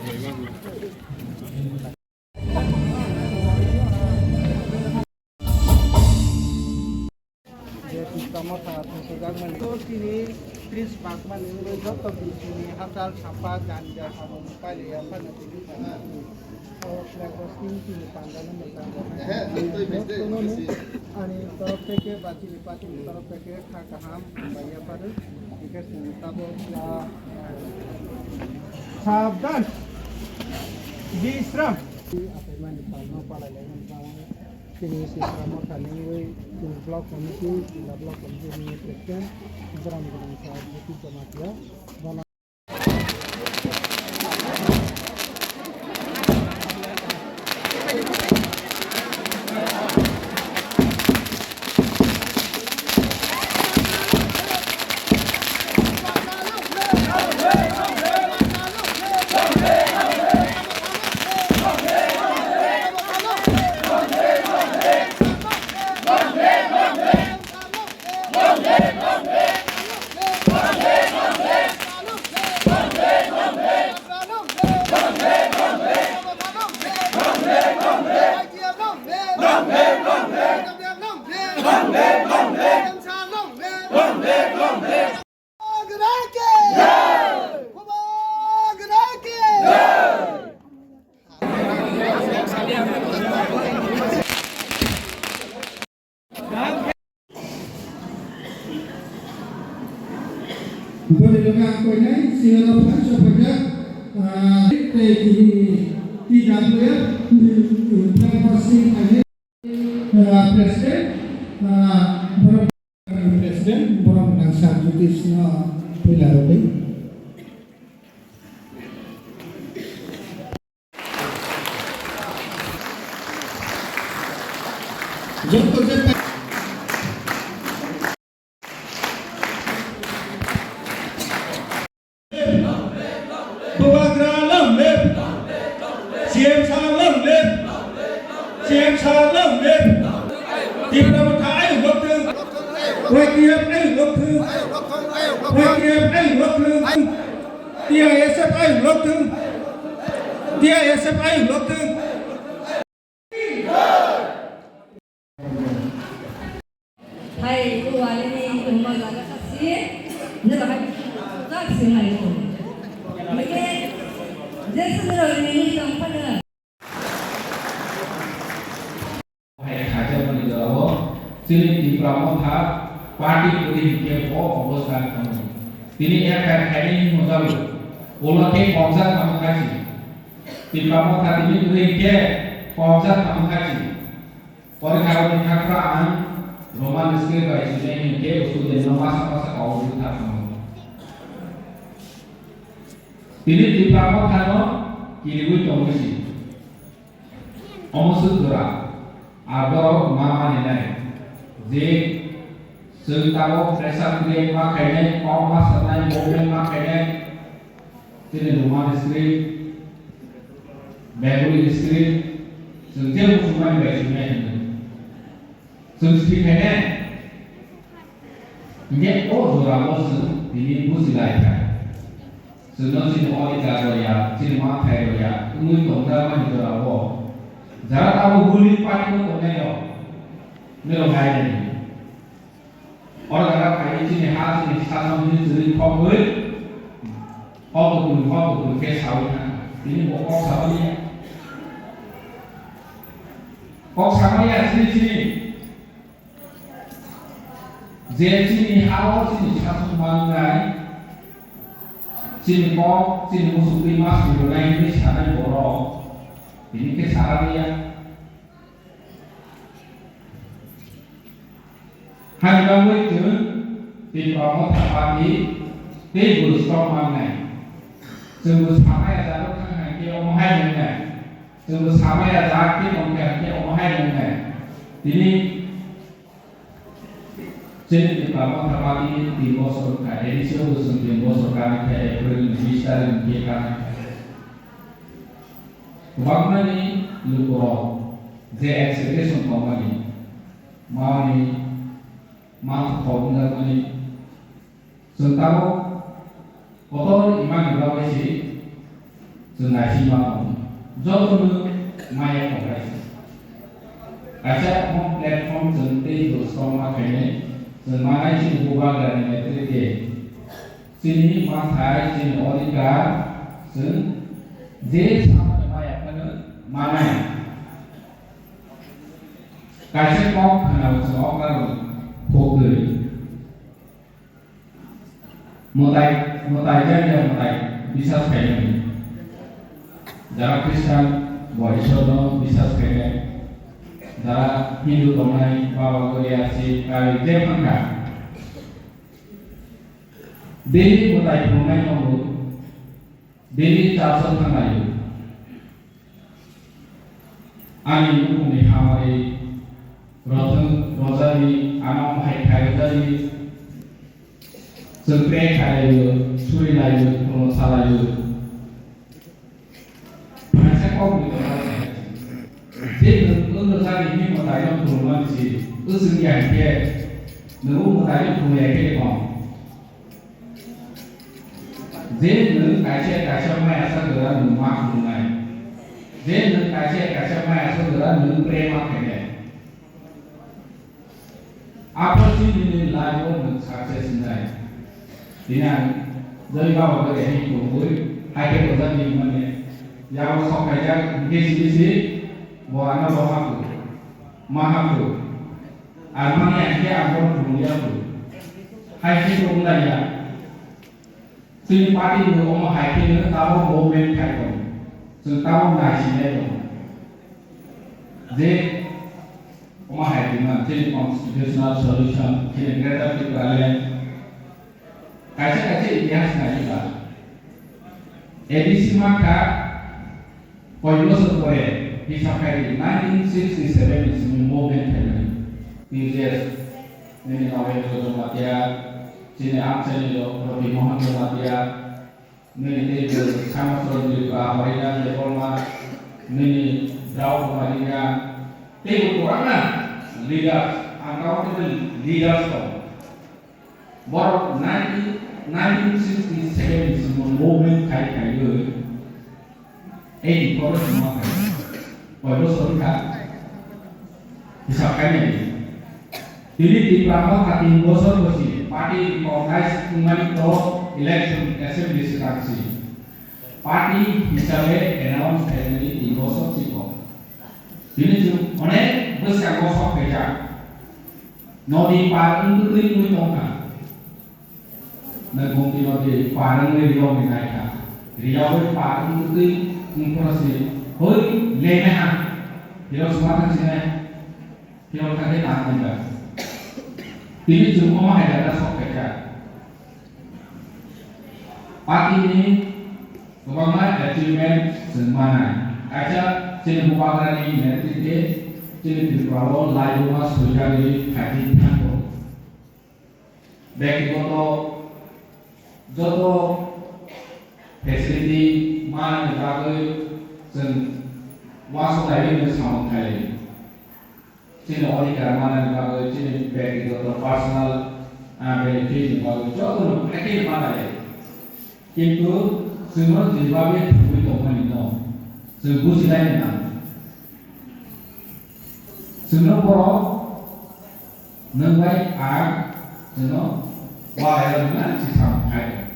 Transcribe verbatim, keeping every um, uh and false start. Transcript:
Je Tipra Motha thwngsajakmani tini tris bakmani wngwi joto bisini hachal sapa ganja samung pailaiya phano tini sana o flag hosting tini pandano mwchang rwnai. Jotono ani torof theke ba chini party ni torof theke kha kaham hambai yapharo. Hingkhe chwng tabuk, ah, sabdan, bisram. Achaimani palno palailaimani bagwi. Chini Tipra Motha ni wngwi chini block committee, jila block committee ni president, Bram Gwnang Sir J P Jamatia, bono Boni loge ang koinai, siyano first of all, ah, tei tini T W F ni, ah, first thing khainai, ah, president, ah, borok president, borok nang Sir Jyotish no puila rwdi. Bubagra long live! C M sir long live! C M sir long live! Tipra Motha ayuk lok thung! Y T F ayuk lok thung! Y T F ayuk lok thung! T I S F ayuk lok thung! T I S F ayuk lok thung! Hai, o wali ni wngma jaga kasi, nila hai, tak si hai ko. Mike, Jason ro ni ni tong pada. Hai khajakmani jorao chini Tipra Motha party kwrwi hinkhe bo obostha tongo. Tini F I R khainai ni mojalo ulo khe kobja tamo khaisi. Tipra Motha tini kwrwi hinkhe kobja tamo khaisi. Porikha rokni thangphra ang Roman script bai swijai hinkhe student no masa masa kok rwui thango. Tini Tipra Motha no kiriui tongwi si. Omo swk jora, ar borok ma maninai je chwng tabuk pressure create ma khainai, kok ma sanai, movement ma khainai, chini Roman script, Bengali script, chwng je muchungmani bai swinai hwnwi. Chwng swi khainai. Hinkhe o jorao chwng tini buji lai kha. Chwngno chini odhikar rwya, chini manthai rwya, wngwi tongjakmani jorao. Jara tabuk ruling party-no tongnai rok, norok nainani. Oro jara phaiwi chini ha, chini sason hwnwi chwrwi thokgwi, hok kupulung, hok kupulung khe saui thang kha. Tini bo kok samaliya. Kok samaliya chini, chini. Je chini ha-o chini sason mangnai, chini kok, chini muchungtwi ma swrwngnai hwnwi sanai borok, tini khe sara liya. Haini bagwi chwng Tipra Motha Party tei bo strong mangnai. Chwngbo samaya jago thang hai khe omo hai nwngnai. Chwngbo samaya jak khe tong kha khe omo hai nwngnai. Tini Chini Tipra Motha Party tin bosor wngkha, A D C o bo chwng tin bosor kanwi kha, April ni bis tarikh ni khe kanwi kha. Kwbangmani lukurok je expectation tongmani, mani, manthokhok wngjakmani, chwng tabuk kotor imani bagwi se Chwng naising ma tongo. Jotono maya tongnai se. Kaisa omo platform chwng tei bo strong ma khainai. Chwng manai chini bubagrani netrite. Chini mathai, chini odhikar, chwng je samani maya phano manai. Kaisa kok khwnao chwng o karon khogwi. Mwtai, mwtai jani ya mwtai bisas khainai. Jara Christian bo Ishwarno bisas khainai. Jara Hindu tongnai Baba Goriya si kari je phangkha. Daily mwtai phunuknai tongo. Daily church o thanglaio. Ani nukhungni hamari rothwng rojadi, ano hai khai rojadi. Chwng pray khailaio, surilaio, khulumsalaio. Phaisa kok ni tongma je nwng wng rojadi himwi mwtaino khulumani si, wchwng ya hinkhe nwng o mwtaino khulum ya khe tong. Je nwng kaisa kaisa maya sa jora nwng ma khulumnai. Je nwng kaisa kaisa maya sa jora nwng pray ma khainai. Aphor si nini life o nwng success wngnai. Tini ang joi baba bai hai tongwi, hai khe bojak ni mane, yago sok khaijak, hinkhe simi si, bo ano bo haku, ma haku. Ang mani ang khe ang bono khulumya kho. Hai khe tong lai ya. Chini party ni omo hai khe no tamo movement khai tongo. Chwng tamo naisinai tongo. Je omo hai khe man chini constitutional solution, chini Greater Tipraland. Kaisa kaisa itihas nai ba. A D C ma kha Koi bosor pore, hisab khai di, nineteen sixty-seven ni simi movement khaimani. T J S, nini Nagendra Jamatia, chini Amchaini Roti Mohan Jamatia, nini tei bo Samaswar Tripura, Harina Debbarma, nini Drao Kumarina, tei bo kwbangma leaders, uncountable leaders tongo. Borok nineteen, nineteen sixty-seven ni simi movement khai khaiwi eighty-four o sima khai. Koi bosor wngkha? Hisab khainai di. Tini Tipra Motha tin bosor bosi party recognize wngmani to election assembly swkang si. Party hisabe announce khainani tin bosor si kok. Tini chwng onek bwskango sok khaijak. Nodi par wngwi twi wngwi tongkha. Nang gumti nodi par wngwi riyokni naikha. Riyawi par wngwi twi wngphuru si hoi lengha. Hirok suma thang sinai. Hirok thang khe tang nangkha. Tini chwng omo hai jaga sok khaikha. Party ni kwbangma achievement chwng manai. Kaisa chini bubagrani netrite chini Tripura o laibuma soijakgwi phaidi thango. Bektigoto joto facility manani bagwi chwng uansuk laiwi samung khailai. Chini odhikar manani bagwi, chini bektigoto personal, ah, benefit ni bagwi jotono haikhe manai. Kintu chwngno jeba bai thangwi tongmani no chwng bujilaini nango. Chwngno borok nwng bai ang chwngno walai rwna si samung khai tongo.